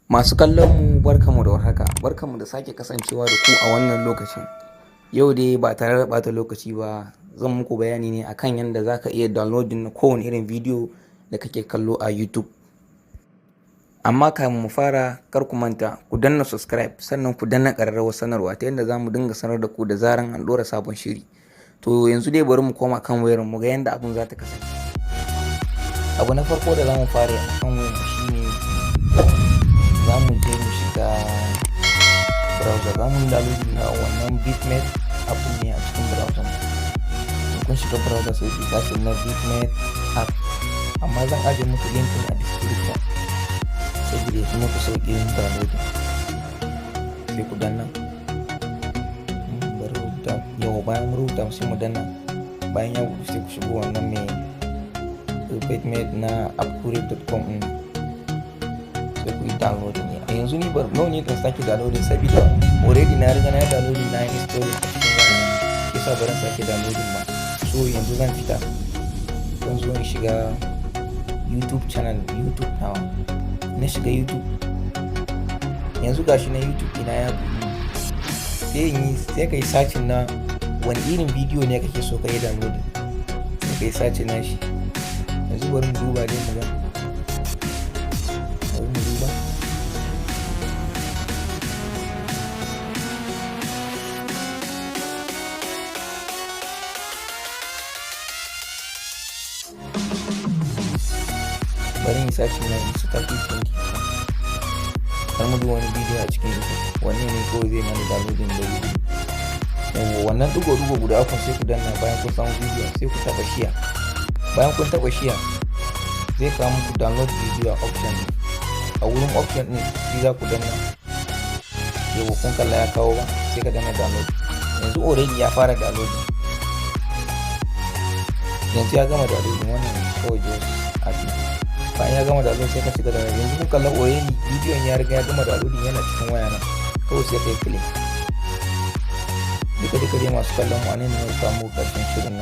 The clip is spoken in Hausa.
Masu kallon mu, barkanmu da warhaka, barkanmu da sake kasancewa da ku a wannan lokacin. Yau dai, ba tare da ɓata lokaci ba, zan muku bayani ne akan yadda za ka iya downloading na kowane irin bidiyo da kake kallo a YouTube. Amma kafin mu fara, kar ku manta ku danna subscribe, sannan ku danna ƙararrawar sanarwa ta yadda za mu dinga sanar da ku da zaran an ɗora sabon shiri. To, yanzu dai bari mu koma kan wayar mu ga yadda abun za ta kasance. Abu na farko da za mu fara a kan wayar shine za mu je mu shiga browser, za mu yi downloading na wannan VidMate app ne a cikin browser mu. In kun shiga browser, sai ku search na VidMate app, amma zan ajiye muku link ɗin a description saboda ya fi muku sauƙin downloading. Sai ku danna, bari rubuta yau. Bayan mun rubuta, sai mu danna. Bayan ya buɗe, sai ku shigo wannan mai VidMate na appcurate.com ɗin, sai ku yi downloading ne. A yanzu ni bar no need in sake downloading saboda already na riga na yi downloading, na yi installing a cikin wayana, yasa baran sake downloading ba. So yanzu zan fita, zan zo in shiga YouTube channel, YouTube nawa. Na shiga YouTube yanzu, gashi na YouTube ina ya buɗe. Sai in yi, sai ka yi searching na wani irin bidiyo ne kake so ka yi downloading, sai ka yi searching na shi. Yanzu bari mu duba dai mu ga, bari mu duba. Bari in searching na Isa 3024. Har mu duba wani bidiyo a cikin Isa, wanne ne kawai zai mana downloading da wuri. Yawwa, wannan ɗigo-ɗigo guda uku, sai ku danna. Bayan kun samu bidiyon, sai ku taɓa share. Bayan kun taɓa share, zai kawo muku download video option. A wurin option ɗin shi za ku danna. Yawwa, kun kalla ya kawo ba? Sai ka danna download. Yanzu already ya fara downloading, yanzu ya gama downloading. Wannan kawai just app. Bayan ya gama download, sai ka shiga da. Yanzu kun kalla, already bidiyon ya riga ya gama downloading, yana cikin waya na. Kawai sai kai play. Duka duka dai, masu kallon mu, anan ne muka samu karshen shirin nan.